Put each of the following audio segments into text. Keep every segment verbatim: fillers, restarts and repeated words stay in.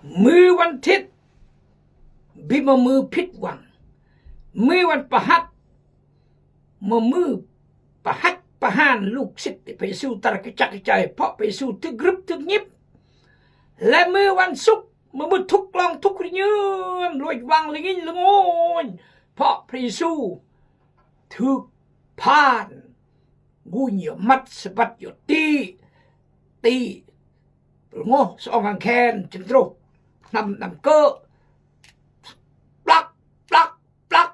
Mø wan thit, bi mø mø phit wang. Mø wan pahat, mø mø pahat pahan luk sit. Pha Yêsu tar kechak kechai, pha Pha Yêsu tø grøp tø ngip. Lè mø wan suk, mø mø thuk long thuk rnyem, loi wang lingin lengoi. Pha Pha Yêsu thuk phan. Ngun yo mat sebat yo ti, ti. Ngoh song ang khen, cendro. Nam, nam ke. Plak, plak, plak.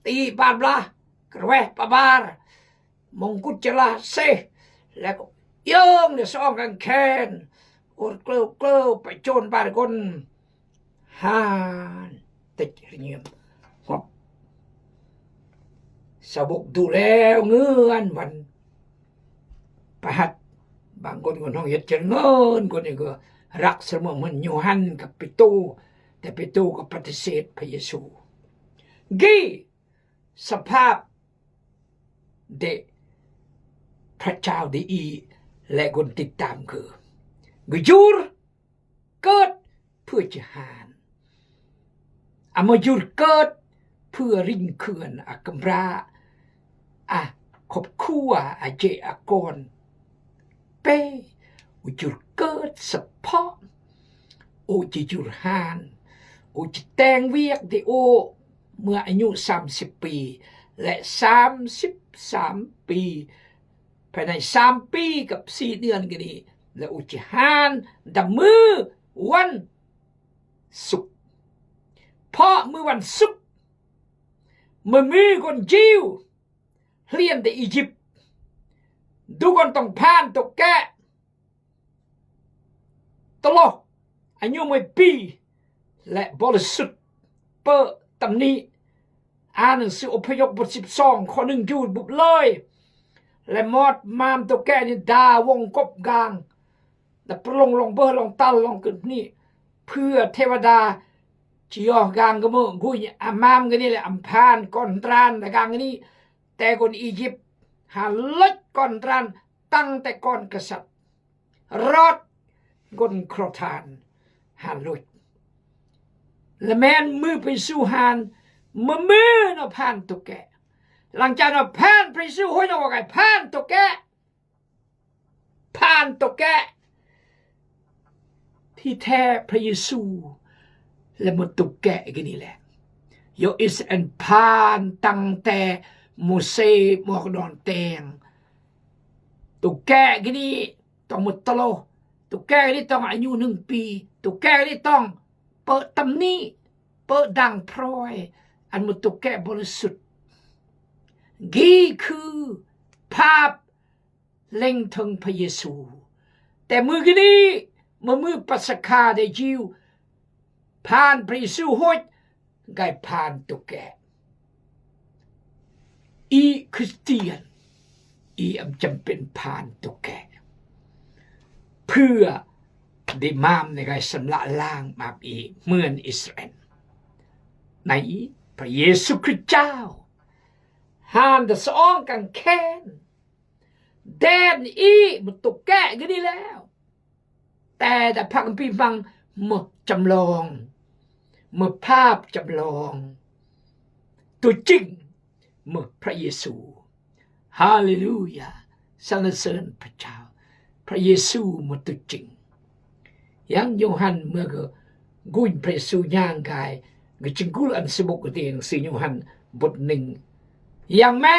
Ti bar blah, kerweh pabar. Mongkut celah seh. Lek yong ni song ang khen. Ur kleu kleu, pachon bar gon. Han, tech rnyem. Ngok. Sabuk du leo ngeuan wan. Pahat. Bang gon gon hong yet cer ngon gon ego. Rak sermo men Yohan kapitu. Kapitu ka patisit Pha Yêsu. Gi. Sa phap de pha chao de i lè gon tĭt tam kơ. Gơ jur kơt phư chi han. A mơ jur kơt phư ring khưan a kơmra a khop khua a je a kon. Pe, u jur kơt sa phok, u ji jur han, u ji teng wiek di u, mă a ñu samsip pi, lĕ samsip sam pi, pha nai sam pi kăp si nian gini, lĕ u ji han, dăm mơ wan suk. Phok mơ wan suk, mơ mơ kon Jiu, hlien de Êjip. Du kon tong phan tokeh. Tơlŏh, a ñu mơi pi, lĕ bol sut, pơ tăm ni. An sư ôp hơyok bơ̆t sip song, khŏ nưng jur bŭp lơi. Lĕ mot mam tokeh ni da wong kop gang. Da pơlong long bơh long tal long kơt ni. Phư Thêwada, chi yoh gang gơmơ̆ guñ a mam gơni lĕ am phan kon tran da gang gơni. Te kon Êjip, ha lĕch kon tran tăng te kon kơsăt. Rot kon krothan, ha lĕch. Lĕ men mơ Pha Yêsu han, mơ mơ nô phan tokeh. Lăng cha nô phan Pha Yêsu hôi nô wa kai phan tokeh. Phan tokeh. Thi the Pha Yêsu lĕ mơ tokeh gini lĕ. Yo Israel phan tăng te Môsê mok đon teng. Tokeh gini tong mơ tơlŏh. Tokeh gini tong a ñu nưng pi. Tokeh gini tong pơ tăm ni, pơ dang proi. An mơ tokeh bol sut. Gi khư phap leng thơng Pha Yêsu. Te mơ gini, mơ mơ Pasakha de Jiu. Phan Pha Yêsu hôi, gai phan tokeh. I Christian, i am chăm pen phan tokeh. Phư de mam ne gai sơm lă lang map i mơn Israel. Nai Pha Yêsu Krist chao. Han da song kang khen. Den i mơ tokeh gini leo. Te da phak pi păng mơ chăm long. Mơ phap chăm long. Tu ching mơ Pha Yêsu. Haleluya. Sân la sơn Pha Chao. Pha Yêsu mơ tu ching. Yang Yohan mơ gơ guñ Pha Yêsu nhang gai. Gơ ching gul ăn sibuk gơ tieng si Yohan bŭt ning. Yang mơ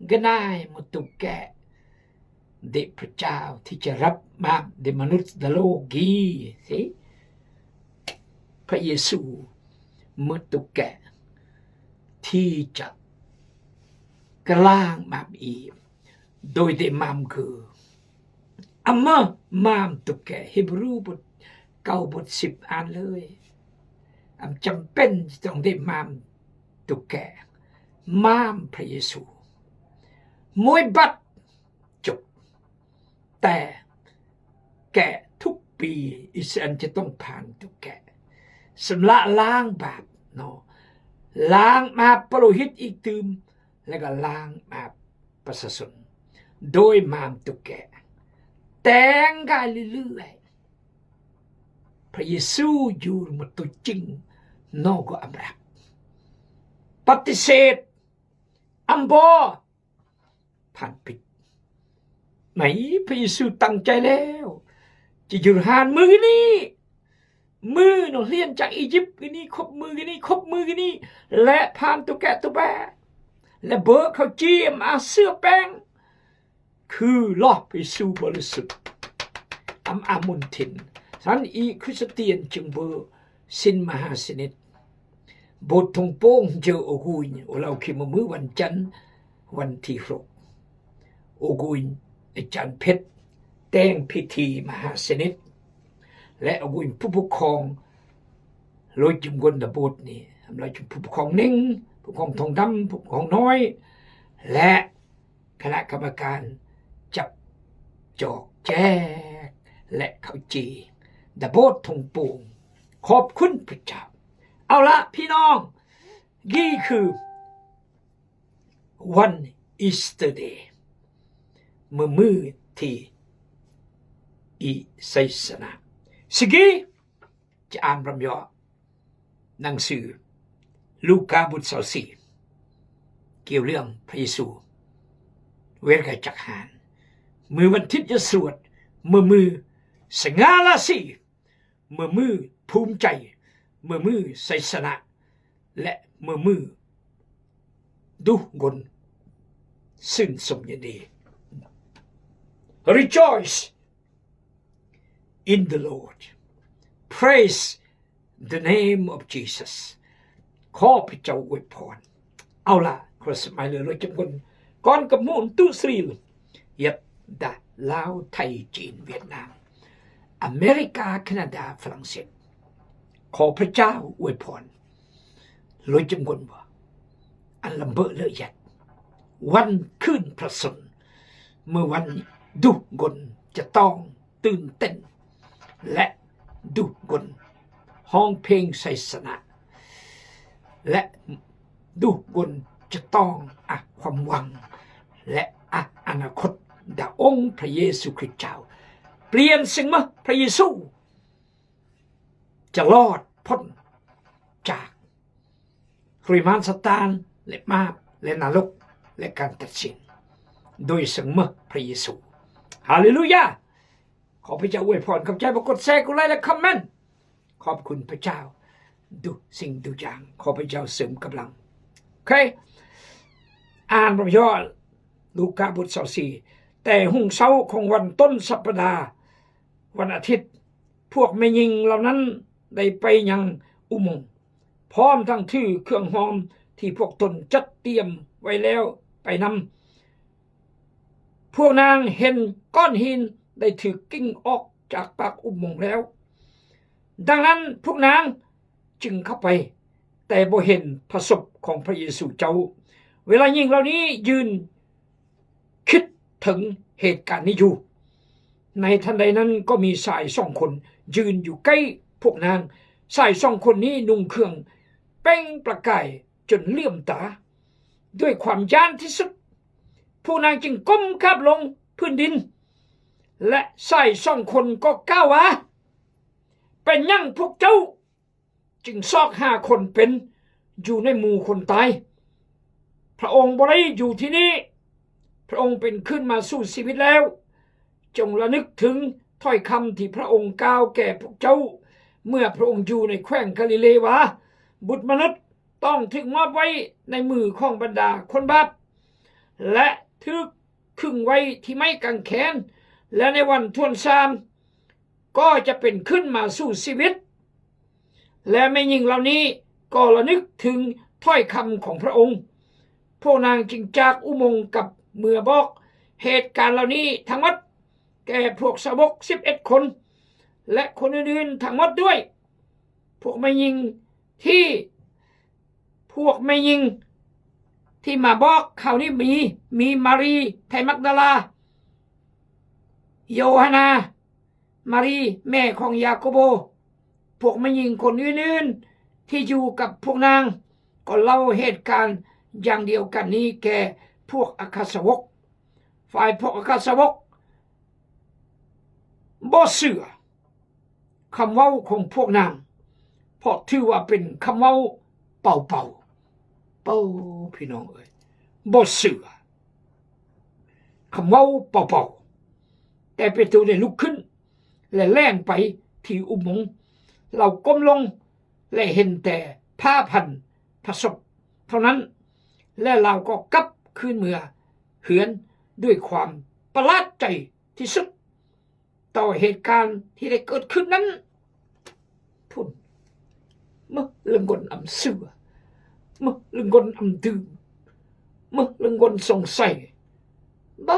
gơnai mơ tokeh de Pha Chao, thi chă răp map de mơnut da lô gi, si. Pha Yêsu mơ tokeh thi chă kơlang map i dôi de mam gơ. Ama mam tokeh Hêbrơ bŭt kau bŭt sip an lơi. Am chăm pen tong de mam tokeh. Mam Pha Yêsu. Môi băt chuk. Te keh thŭk pi Israel chi tong phan tokeh. Sơm lă lang bap, no. Lang map pơlôhit i tưm. Lĕ gơ lang map pơsasŭn. Dôi mam tokeh. Teng gai lư lư ai. พระเยซูอยู่มาตัวจริง น้องก็อำรับ ปฏิเสธ อำบ่ พันผิด ไหน พระเยซูตั้งใจแล้ว จะหยุดหานมือนี้ มือน้องเฮียนจากอียิปต์กินนี้ ครบมือกินนี้ ครบมือกินนี้ และผ่านตัวแกะตัวแบะ และเบอะเขาเจียมอาเสื้อแป้ง คือลอพระเยซูบริสุทธิ์ อำอามนทิน สันอีคริสเตียนจึงเบอะ สินมหาสนิท โบสถ์ทงโป้งเจอโอกุย โอลาวคิดมามื้อวันจันทร์ วันที่หก โอกุย อาจารย์เพชร แต่งพิธีมหาสนิท และโอกุยผู้ปกครอง โลยจุมกวนตะโบสถ์นี่ อำลาจุมผู้ปกครองหนึ่ง ผู้ปกครองทองดำ ผู้ปกครองน้อย และ คณะกรรมการจับจอกแจกและข้าวจี่ ตะโบสถ์ทงโป่ง ขอบคุณพระเจ้า เอาละพี่น้อง นี่คือวันอีสเตอร์เดย์ มื้อ มื้อที่อีไซสนะ สิกี้ จะอ่านรำเยาะหนังสือลูกาบทซาวสี่ เกี่ยวเรื่องพระเยซู เวลาจักหาน มื้อวันอาทิตย์จะสวด มื้อ มื้อสง่าราศี มื้อ มื้อภูมิใจ มื้อ มื้อไซสนะ และมื้อ มื้อดูกนซื่นสมยินดี Rejoice in the Lord. Praise the name of Jesus. ขอพระเจ้าอวยพร เอาละ ขอสมัยเลย เราจะคนก่อนกับหมู่ตุสรี เวียด ดา ลาว ไทย จีน เวียดนาม อเมริกา แคนาดา ฝรั่งเศส ขอพระเจ้าอวยพร โลยจำนวนว่า อันลำเบอะเลอะเอียด วันขึ้นพระชนม์ เมื่อวันดูกนจะต้องตื่นเต้น และดูกนฮ้องเพลงไซสนะ และดูกนจะต้องอะความหวัง และอะอนาคตดาองค์พระเยซูคริสต์เจ้า เปลี่ยนสิ่งมะ พระเยซู จะรอดพ้นจากฮุริมานซาตาน และมาร และนรก และการตัดสิน โดยสังเมอพระเยซู ฮาเลลูยา ขอพระเจ้าอวยพร ขอบใจมากดแชร์ กดไลค์ และคอมเมนต์ ขอบคุณพระเจ้า ดูสิ่งดูอย่าง ขอพระเจ้าเสริมกำลัง โอเค อ่านพระยอด ลูกาบทซาวสี่ แต่ฮุ่งเช้าของวันต้นสัปดาห์ วันอาทิตย์ พวกแม่หญิงเหล่านั้นได้ไปยังอุโมงค์ พร้อมทั้งถือเครื่องหอมที่พวกตนจัดเตรียมไว้แล้วไปนำ พวกนางเห็นก้อนหินได้ถูกกิ่งออกจากปากอุโมงค์แล้ว ดังนั้นพวกนางจึงเข้าไป แต่บ่เห็นพระศพของพระเยซูเจ้า เวลาหญิงเหล่านี้ยืนคิดถึงเหตุการณ์นี้อยู่ ในทันใดนั้นก็มีชายสองคนยืนอยู่ใกล้พวกนาง ชายสองคนนี้นุ่งเครื่องเปล่งประกายจนเหลื่อมตา ด้วยความย้านที่สุด พวกนางจึงก้มกราบลงพื้นดิน และชายสองคนก็กล่าวว่า เป็นหยังพวกเจ้าจึงซอกหาคนเป็นอยู่ในหมู่คนตาย พระองค์บ่ได้อยู่ที่นี่ พระองค์เป็นขึ้นมาสู่ชีวิตแล้ว จงระลึกถึงถ้อยคำที่พระองค์กล่าวแก่พวกเจ้า เมื่อพระองค์อยู่ในแคว้นกาลิเลว่า บุตรมนุษย์ต้องถูกมอบไว้ในมือของบรรดาคนบาป และถูกขึงไว้ที่ไม้กางเขน และในวันถ้วนสามก็จะเป็นขึ้นมาสู่ชีวิต และแม่หญิงเหล่านี้ก็ระลึกถึงถ้อยคำของพระองค์ พวกนางจึงจากอุโมงค์กลับเมือบอกเหตุการณ์เหล่านี้ทั้งหมดแก่พวกสาวกสิบเอ็ดคน และคนอื่นๆ ทั้งหมดด้วย พวกแม่หญิงที่ พวกแม่หญิงที่มาบอกข่าวนี้มี มีมารีย์ไทยมักดาลา โยฮันนา มารีย์แม่ของยาโคโบ พวกแม่หญิงคนอื่นๆ ที่อยู่กับพวกนาง ก็เล่าเหตุการณ์อย่างเดียวกันนี้แก่พวกอัครสาวก ฝ่ายพวกอัครสาวกบ่เชื่อ คำเว้าของพวกนาง เพราะถือว่าเป็นคำเว้าเป่าๆ เป่า พี่น้องเอ๋ย บ่เชื่อ คำเว้าเป่าๆ แต่เปโตรได้ลุกขึ้น และแล่นไปที่อุโมงค์ ลาวก้มลง และเห็นแต่ผ้าพันพระศพเท่านั้น และลาวก็กลับคืนเมือเฮือนด้วยความประหลาดใจที่สุด ต่อเหตุการณ์ที่ได้เกิดขึ้นนั้น Phun. Mă lăng kon ăm sưa. Mă lăng kon ăm dư. Mă lăng kon sông say. Ba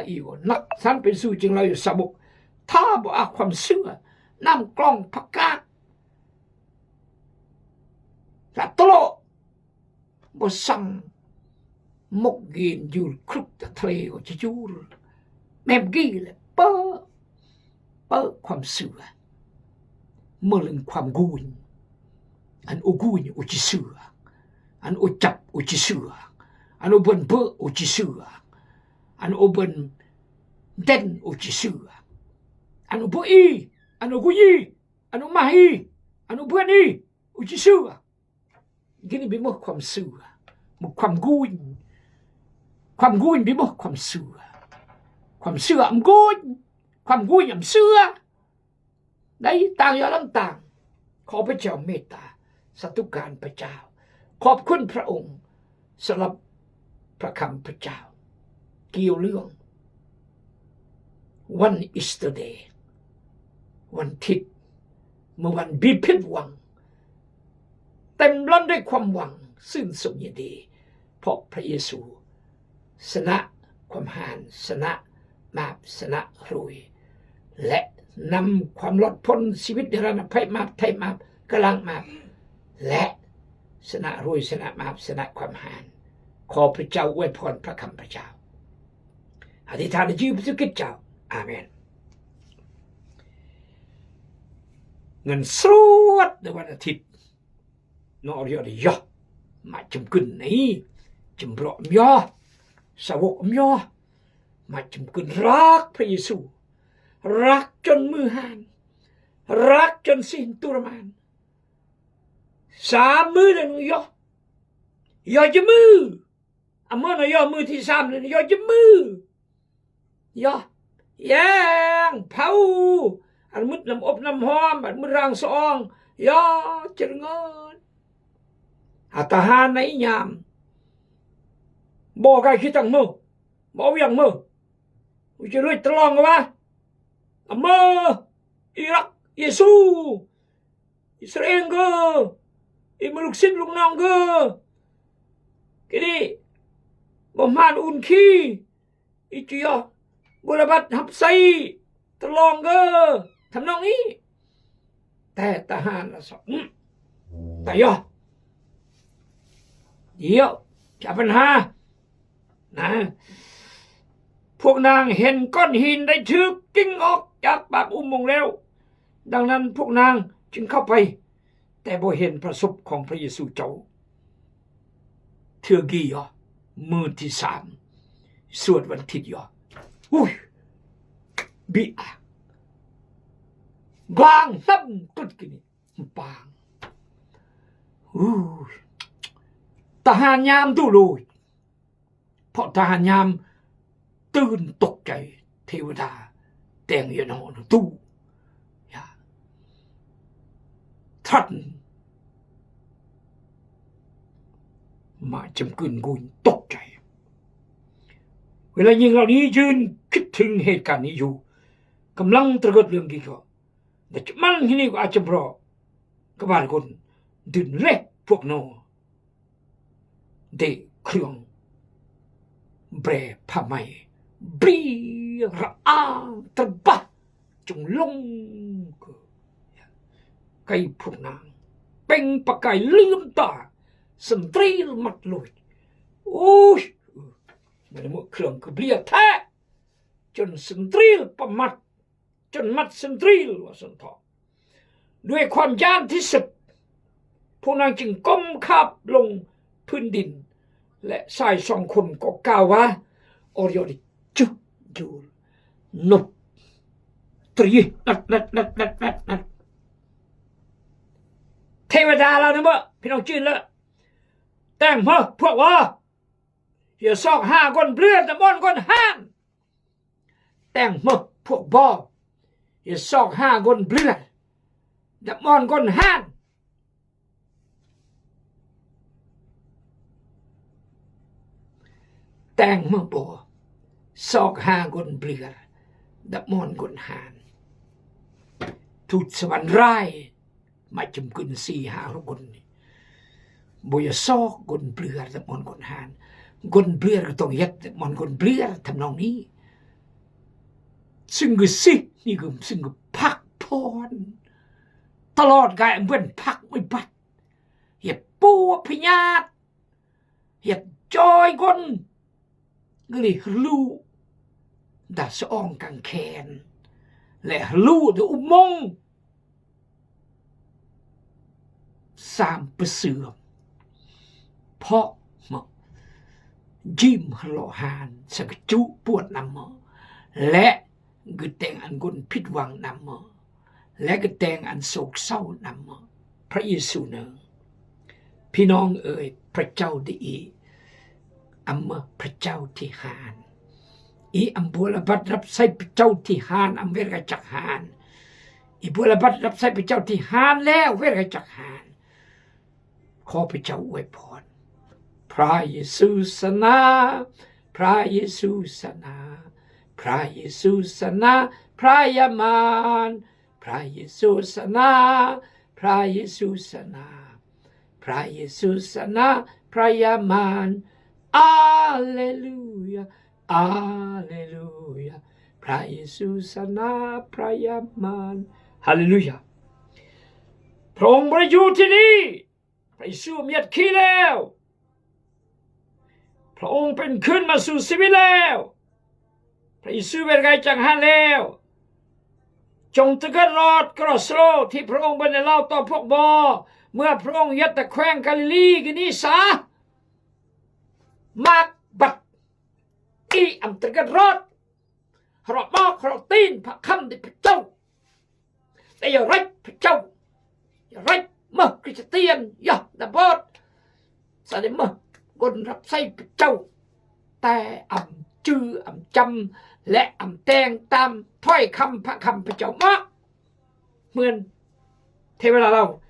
io nak san pe su jing lai sa bok. Tha bo a ความเชื่อ nam klong pakak. Sa tolo. Bo sang mok gin jur kruk ta thale o chi jur. Mem gi le pơ, pơ ความเชื่อ. Mơ lưng ความ guñ. An o guñ o chi sia. An o chap o chi sia. An o bơ̆n bơ o chi sia. An o bơ̆n den o chi sia. An o bơ i. An o guñ i. An o mah i. An o bơ̆n i. O chi sia. Gini bi mơ ความเชื่อ. Mơ ความ guñ. ความ guñ bi mơ ความเชื่อ. ความ เชื่อ ăm guñ. ความ guñ ăm sia. Đei tang yo lăm tang. ขอพระเจ้าเมตตา สาธุการพระเจ้า ขอบคุณพระองค์ สำหรับพระคำพระเจ้า เกี่ยวเรื่อง วันอีสเตอร์เดย์ วันอาทิตย์ เมื่อวันบีผิดหวัง เต็มล้นด้วยความหวัง ชื่นชมยินดี เพราะพระเยซู ชนะความหาน ชนะบาป ชนะฮวย และนำความรอดพ้น ชีวิตนิรันดร์ภัย บาปไถ่บาป กำลังบาป และชนะฮวย ชนะบาป ชนะความหาน ขอพระเจ้าอวยพรพระคำพระเจ้า อธิษฐานในชื่อพระเยซูคริสต์เจ้า อาเมน เงินสรวดในวันอาทิตย์ Nor yo de yo. Ma chim kün nai. Chim bro am yo. Sawok am yo. Ma chim kün rak Pha Yêsu. Rak chon mưh han. Rak chon sih tur man. Sa mưh le nu yo. Yo ji mưh. Amon yo mưh thi sam le yo ji mưh. Yo. Yang phau. An mut nam op nam hom, an mut rang song. Yo, chir ngon. A tahan na i nyam. Bo kai khitang mơ. Bo wiang mơ. U chi lui tlong wa. Amơ. Irak. Yêsu. Israel gơ. I mă luk sit luk nong gơ. Kini. Bo man un khi. I chi yo. Bu la bat hap sai. Tlong gơ. Tham nong i. Te tahan la so. Hmm. Ta yo. Yo. Cha ปัญหา. นะ พวกนางเห็นก้อนหินได้ถูกกลิ้งออกจากปากอุโมงค์แล้ว ดังนั้นพวกนางจึงเข้าไป แต่บ่เห็นพระศพของพระเยซูเจ้า เทื่อกี้ยอ มื้อที่สาม สวดวันอาทิตย์ยอ อุ้ย บิอะ บางซ้ำกึดกินนี่ บาง อุ้ย ทหารยามดูเลย เพราะทหารยามตื่นตกใจ เทวดาแต่งยาหนอนตู้ อย่า ท่าน มาจำกึนกุนตกใจ เวลายิงเหล่านี้ยืนคิดถึงเหตุการณ์นี้อยู่ กำลังตระเกิดเรื่องกี่ก็ แต่มันที่นี่ก็อาจจะเพราะ กบาลคน ดื่นเล็กพวกโน เดะเครื่อง แบร่ผ้าไหม บรีระอาตระบะ จงลง ไก่พวกนาง เปล่งประกายลืมตา สนตรีลมัดลุย โอ้ย มันเมื่อเครื่องคือเบลียแท้ จนสนตรีลประมัด จนมัดสนตรีลว่าสันเถาะ ด้วยความย้านที่สุด พวกนางจึงก้มคาบลงพื้นดิน และชายสองคนก็กล่าวว่า ออริออริจุยูนบตรีนัดนัดนัดนัดนัดนัด เทวดา lao nè mø, phi nong chin lơ. Teng mø, phuak wa. Ya sok ha gon bliar, dap mon gon han. Teng mø, phuak bo. Ya sok ha gon bliar, dap mon gon han. Teng mø bo, sok ha gon bliar, dap mon gon han. Tut sa wan rai, macham kun si ha ru gon ni. Bo ya sok gon bliar, dap mon gon han. Gon bliar gø tong yet, dap mon gon bliar, tham nong ni. Sing gø si, ni gø sing gø phak phon. Talot gai mben phak mui bat. Ya pu phi ñat. Ya joi gon. Gø li hlu. Da sa ong kang khen. Leh hlu da u mong. Sam pơsưm. Pok mø. Jim hlo han. Sa gø chu puat năm mø. Leh gø teng ăn gon phit wang năm mø. Leh gø teng ăn suk sau năm mø. Pра Yêsu nơng. Phi nong ơi, Pra Chao di i. Am mø Pra Chao ti han. I am bula bat rap sai Pra Chao ti han, am wer ga chak han. I bula bat rap sai Pra Chao ti han leh, wer ga chak han. Khoo Pra Chao ue phon. Pra Yêsu sa na, Pra Yêsu sa na, Pra Yêsu sa na, Pra yaman. Pra Yêsu sa na, Pra Yêsu sa na, Pra Yêsu sa na, Pra yaman. Alleluia, alleluia. Pra Yêsu sa na, Pra yaman. Halleluia. Phrong bra ju ti ni. Phrong Yêsu miat ki leo. Phrong pên khun ma su siwi leo. Phrong Yêsu wer gai chang han leo. Chong tơgăt rot kơ ro slo ti phrong bơnê lao to phok bo. Mưa phrong yet ta khweng Galili gini sa. Mak bat. I am tơgăt rot. Hro mok, hro tin, pha kham di pha châu. Te yo rek pha châu. Yo rek mơ Christian, yo da bot. Sa di mơ gon rap sai pha châu. Te am chư, am chăm, leh am teng tam, thoi kham pha kham pha châu mok. Mươn. Te wela lao.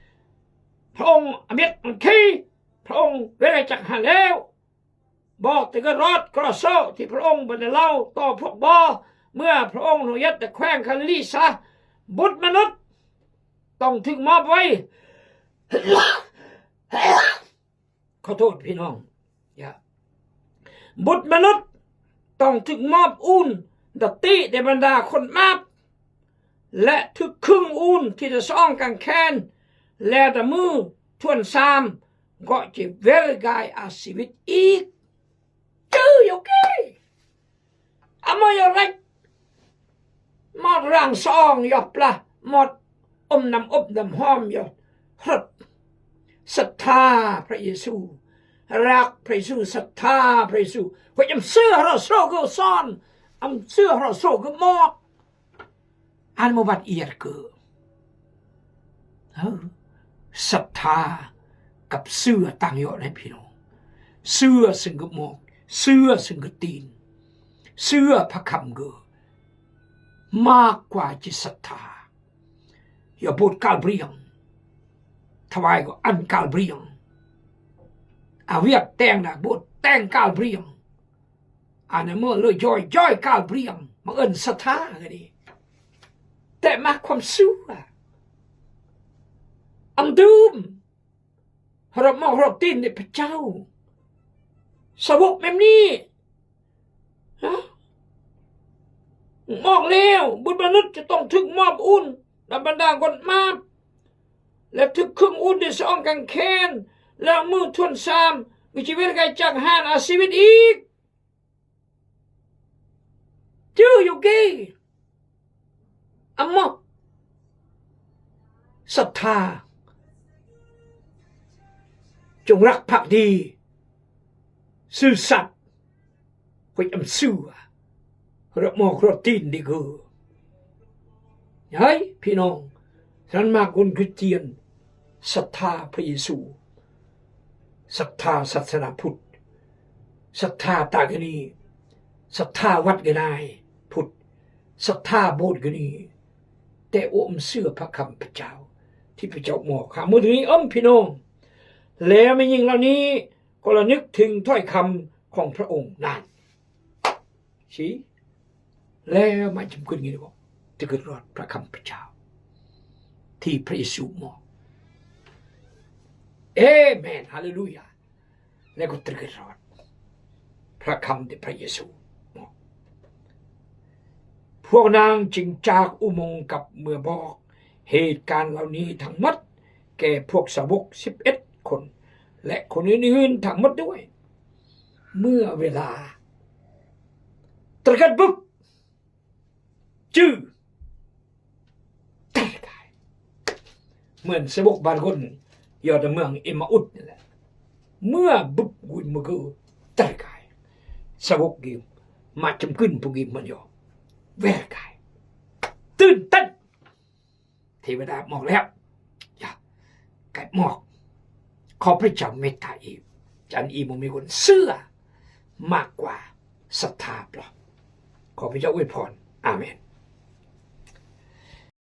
Phrong amiet ang khi. Phrong wela chak ha leo. Bo tơgăt rot kơ ro slo ti phrong bơnê lao to phok bo. Mưa phrong nong yet ta khweng Galili sa. Bút mơnut tong thưk mop wei. Khổ thốt phi nong. Ya. Bút mơnut tong thưk mop un. Da ti de banda khôn map. Leh thưk khưng un ti da song kang khen. Leh da mư thuan sam. Gŏ chi wer gai a siwit ik. Chư yo ki. Amo yo rek. Mot rang song yo pla. Mot um nam up nam hom yo. Hrut. Sat tha Phrong Yêsu. Rak Phrong Yêsu, sat tha Phrong Yêsu. Huch am sư hro slo gơ son. Am sư hro slo gơ mok. An mô băt iăt kơ. Hơ? Sat tha kăp sư tang yo ne phi nong. Sư sưng gơ mok, sư sưng gơ tin. Sư pha kham gơ. Mă kua chi sat tha. Yo bôt kal briăng. Thoi wai gô ăn kal briăng. A wiăt teng na bôt teng kal briăng. An mơ lơ joi joi kal briăng, mă ơn sat tha gơ đi. Te mă khua am sư a. Am dum. Hrop mok hrop tin đi pha châu. Sa wok mem ni. Hă? Mok leo, bút mơnut chi tong thưk mop un. Đa banda gon map. Leh thưk khưng un đi song kang khen. Leh mư thuan sam. Gô chi wer gai chang han a siwit ik. Chư yo ki. Amo. Sat tha. Chung rak phak di. Sư sat. Huch am sư a. Hrop mok hrop tin đi gơ. Hai, phi nong. Săn mă gon Christian. ศรัทธาพระเยซู ศรัทธาศาสนาพุทธ ศรัทธาตากินี ศรัทธาวัดกินายพุทธ ศรัทธาโบสถ์กินี แต่โอ้ บ่เชื่อพระคำพระเจ้า ที่พระเจ้ามอบ ค่ะ มื้อนี้ อ้อมพี่น้อง แล้วแม่ญิงเหล่านี้ก็ระลึกถึงถ้อยคำของพระองค์นั้น See? แล้วมาจำกึ่นอย่างนี้ ก็ตะกึดรอดพระคำพระเจ้า ที่พระเยซูมอบ เอเมน ฮาเลลูยา แล้วก็ตะกึดรอดพระคำที่พระเยซูมอบ พวกนางจึงจากอุโมงค์กลับเมือบอกเหตุการณ์เหล่านี้ทั้งหมดแก่พวกสาวกสิบเอ็ดคน และคนอื่นๆทั้งหมดด้วย เมื่อเวลา ตะกึดปุ๊บ จื้อ ตายกาย เหมือนสาวกบางคน อยู่ในเมืองเอมมาอุสนี่แหละ เมื่อบึบกุยมือกู ตายกาย สาวกกิม มาจำกึ่นพวกกิมมันอยู่ แวร์กาย ตื่นเต้น เทวดามอบแล้ว อย่า กายมอบ ขอพระเจ้าเมตตาอีก จันอีบ่มีคนเชื่อมากกว่าศรัทธาพระ ขอพระเจ้าอวยพร อาเมน